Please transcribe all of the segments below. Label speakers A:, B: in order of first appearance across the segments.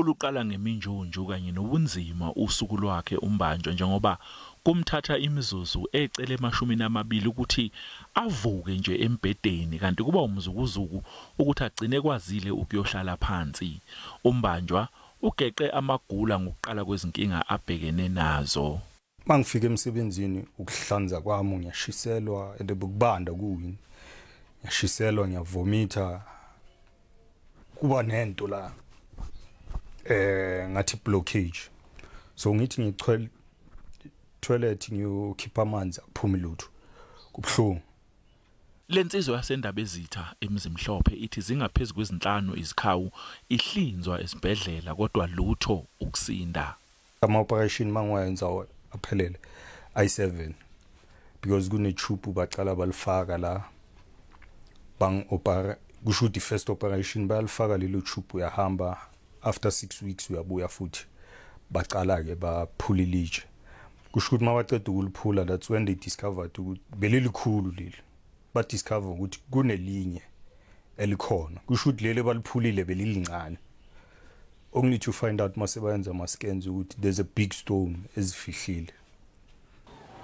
A: Uluqala ngeminjunju kanye nobunzima usuku lwakhe uMbanjwa, njengoba kumthatha imizuzu ecele 20 ukuthi avuke nje embhedeni, kanti kuba umzukuzuku ukuthi agcine kwazile ukuyohlala phansi. UMbanjwa ugeqe amagula ngokuqala kwezinkinga abhekene nazo.
B: Mangifika emsebenzini, ukuhlanza kwami, ngiyashiselwa and bekubanda kuwini, ngiyashiselwa, ngiyavomitha, kuba nento la ngathi blockage. So ngithi ngichwele toilet, ngiyokhipha amanzi, akuphumi lutho, kubhlungu.
A: Lensizwa yaseNdaba ezitha eMzimhlophe ithi zingaphezulu kwezinhlanu izikhawu ihlinzwa esibhedlela, kodwa lutho ukusinda.
B: Ama operation mangiwayenza aphelele i7, because kune tube bacala balifaka la, bang opera, kusho ukuthi first operation bayalifaka lelo tube, uyahamba, after 6 weeks uyabuya futhi, bacala ke baphula ilitshe. Kusho ukuthi mabaceda ukuliphula, that's when they discovered ukuthi belilikhulu leli, ba discover ukuthi kunelinye elikhona. Kusho ukuthi leli baliphulile belilincane, only to find out mase bayenza ama scans ukuthi there's a big stone ezifihlile.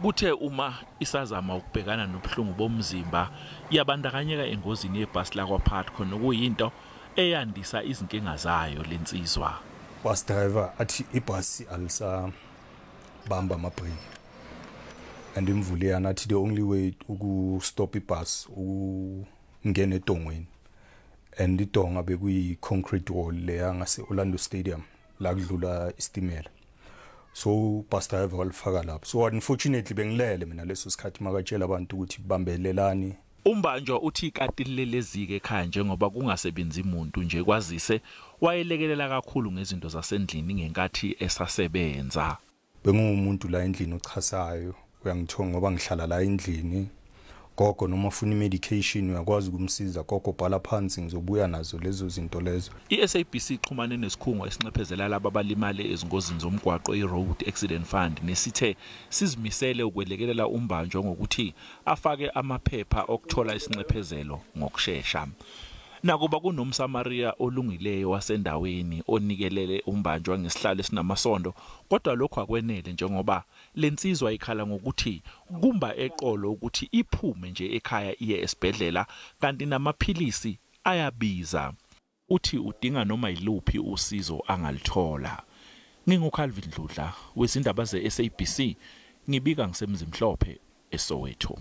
A: Kuthe uma isazama ukubhekana nobuhlungu bomzimba, yabandakanyeka engozini yebhasi lakwaPutco, nokuyinto eyandisa izinkinga zayo lensizwa.
B: Bus driver athi ibhasi alisa bamba ama-brake and imvula iyana, athi the only way uku stop ibus ukungena edongweni, and idonga bekuyi concrete wall leya ngase Orlando Stadium la kudlula isitimela. So bus driver walifaka lapho. So unfortunately bengilele mina leso sikhathi makatshela abantu ukuthi bambelelani.
A: UMbanjwa uthi ikati lelezike ekhaya njengoba kungasebenzi umuntu nje, kwazise wayelekelela kakhulu ngezinto zasendlini ngenkathi esasebenza.
B: Bengumuntu la endlini ochasayo, uyangithola, ngoba ngihlala la endlini. Gogo noma ufuna imedication uyakwazi ukumsiza, gogo bhala phansi, ngizobuya nazo lezo zinto lezo.
A: I-SABC ixhumane nesikhungo esinxephezela laba abalimale ezingozini zomgwaqo, i-Road Accident Fund, nesithe sizimisele ukwelekelela uMbanjwa ngokuthi afake amaphepha okuthola isinxephezelo ngokushesha. Nakuba kunomSamaria olungileyo wasendaweni onikelele uMbanjwa ngesihlalo esinamasondo, kodwa lokho akwenele, njengoba lensizwa ikhala ngokuthi kumba eqolo ukuthi iphume nje ekhaya iye esibhedlela, kanti namaphilisi ayabiza. Uthi udinga noma yiluphi usizo angalithola. NginguCalvin Dludla wezindaba ze-SABC, ngibika ngiseMzimhlophe, eSoweto.